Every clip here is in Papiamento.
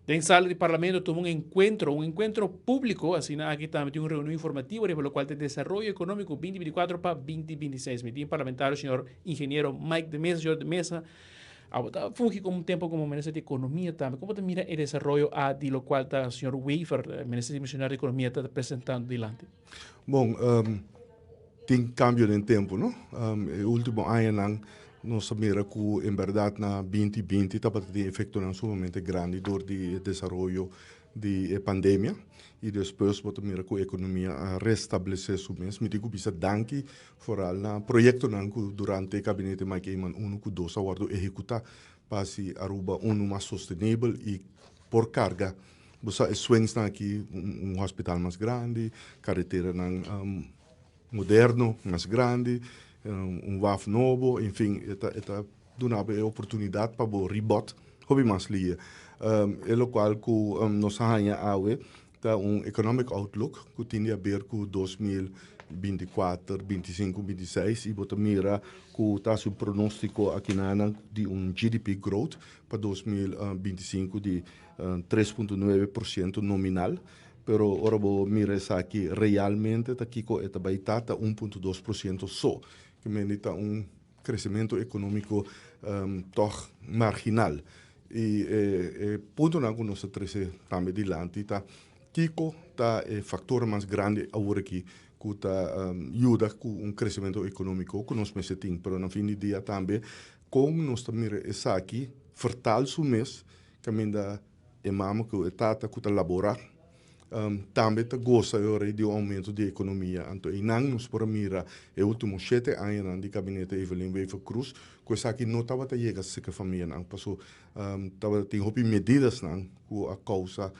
Den sala di Parlamento tuma un encuentro, un encuentro publico, asina aki tambe tin un reunion informativo riba locual ta desaroyo economico 2024 pa 2026. Mi tin parlamentario señor Ingeniero Mike de Meza. Señor de Meza, abo ta fungi como un tempo como Minister di Economia tambe. Como ta mira e desaroyo a di locual ta señor Wever, Minister Dimisionario di Economia, ta presentando dilanti? Bon, tin cambio den tempo, no? E ultimo añanan nos a mira cu en berdad na 2020 tabata tin efectonan sumamente grandi door di e desaroyo di e pandemia y despues bo ta mira cu economia a restablece su mes. Mi tin cu bisa danki vooral na proyectonan cu durante e gabinete Mike Eman 1 cu 2 a wordo ehecuta pa haci Aruba uno mas sostenibel y por carga. Bo sa e swings-nan aki, un hospital mas grandi, careteranan moderno mas grandi, un waf nobo, en fin, e ta e ta duna bo e oportunidad pa bo rebot hopi mas lihe. E locual cu nos a haña awe ta un economic outlook cu tin di haber cu 2024, 25, 26 y bo ta mira cu ta haci un pronostico akinanan di un GDP growth pa 2025 di 3.9% nominal, pero ora bo mira esaki realmente ta kiko e ta bai ta, ta 1.2% so, ke mende ta un kresementu ekonómiko tòg marginal. I e puntonan ku nos ta trese tambe dilanti ta kiko ta e faktor mas grandi awor aki ku ta yuda ku un kresementu ekonómiko ku nos mester tin, pero na fin di dia tambe kon nos ta mira esaki fertal su mes kaminda e mama ku e tata ku ta laborá tambe ta gosa e ora di un oumento di ekonomia. Anto einan nos por a mira e último shete añanan di gabinete Evelyn Wever-Croes ku esaki no tabata yega seka famianan paso tabata tin hopi medidasnan ku a kousa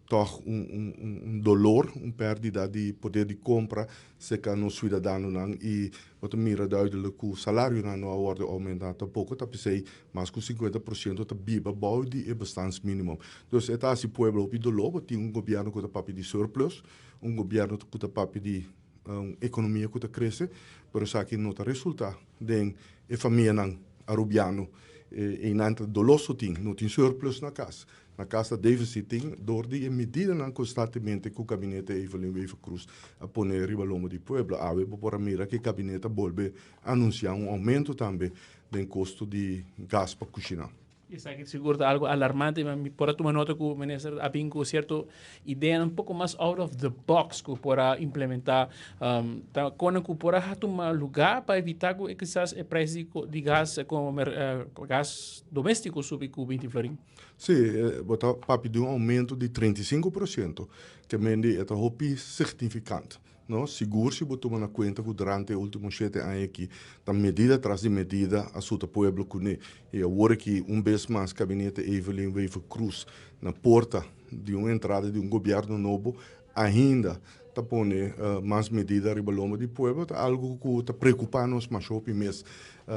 tòg un dolor, un pèrdida di poder di kompra serka nos suidadanonan i bo ta mira duidelik ku salarionan no a wòrdu oumentá tampoko, ta p'esei mas ku 50% ta biba bou di e bestaansminimum. Dus e ta hasi pueblo hopi doló, bo tin un gobièrnu ku ta papia di surplus, un gobièrnu ku ta papia di un ekonomia ku ta krese, pero esaki no ta resultá den e famianan arubiano. Einan ta doló so tin, no tin surplus na kas. Na kas ta deficit tin dor di e medidanan constantemente cu Gabinete Evelyn Wever-Croes a pone riba lomo di pueblo. Awe bo por a mira cu e gabinete a bolbe anuncia un aumento tambe den costo di gas pa cushina. Esaki sigur ta algo alarmante, ma mi por a tuma nota cu Minister a bin cu cierto ideanan un poco mas out of the box cu por a implementa. Ta conan cu por a tuma lugar pa evita cu kisas e prijs di gas como gas domestico subi cu 20 florin. Sí, bo ta papia di un aumento di 35%, ke mende e ta hopi signifikant, no? Sigur si bo tuma na kuenta ku durante e ultimo 7 aña aki ta medida tras di medida a suta pueblo kuné. I awor aki un bes mas gabinete Evelyn Wever-Croes na porta di un entrada di un gobièrnu nobo ainda ta pone mas medida riba lomba di pueblo, ta algu ku ta preokupá nos masha hopi mes.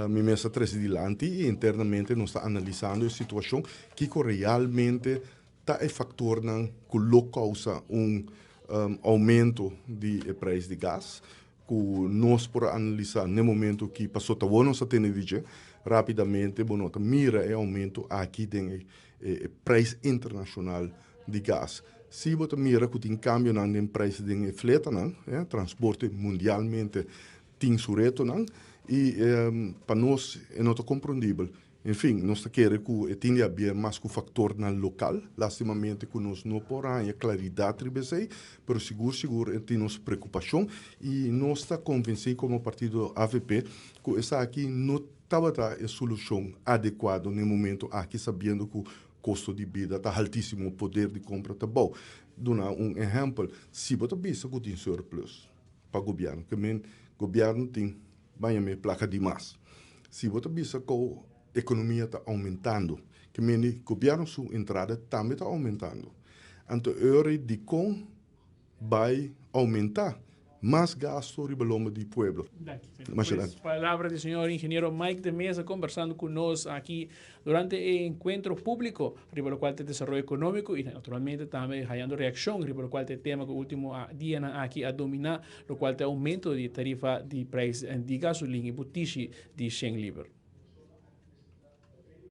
Mi mes a trese dilanti i internamente nos ta analisando e situashon, kiko realmente ta e faktornan ku lo kousa un oumento di e preis di gas, ku nos por a analisá n'e momento ki paso ta awor nos a tene di dje, rápidamente bo no ta mira e oumento aki den e preis internashonal di gas. Si bo ta mira ku tin kambionan den preis den e fletanan, transporte mundialmente tin su retonan i pa nos e no ta komprondibel. En fin, nos ta kere ku e tin di haber mas ku faktornan lokal, lastimamente ku nos no por haña klaridat riba esei, pero sigur sigur e tin nos preokupashon i nos ta konvensí komo partido avp ku esaki no tabata e solushon adekuado na e momento aki sabiendo ku kosto di bida ta haltísimo, poder di kompra ta bou. Duna un ehèmpel, si bo ta bisa ku tin surplus pa gobièrnu, ke men gobièrnu tin baña me plaka di mas. Si bo ta bisa ku ekonomia ta oumentando, ke men gobièrnu su entrada tambe ta oumentando. Anto e ora dikon bai oumentá mas gasto riba lomba di pueblo? Pues, palabra di señor ingeniero Mike de Meza conversando cu nos aki durante e encuentro publico riba locual ta desaroyo economico y naturalmente tambe hayando reaccion riba locual ta e tema cu ultimo dianan aki a domina, locual ta aumento di tarifa di prijs di gasolin y butishi di 100 liber.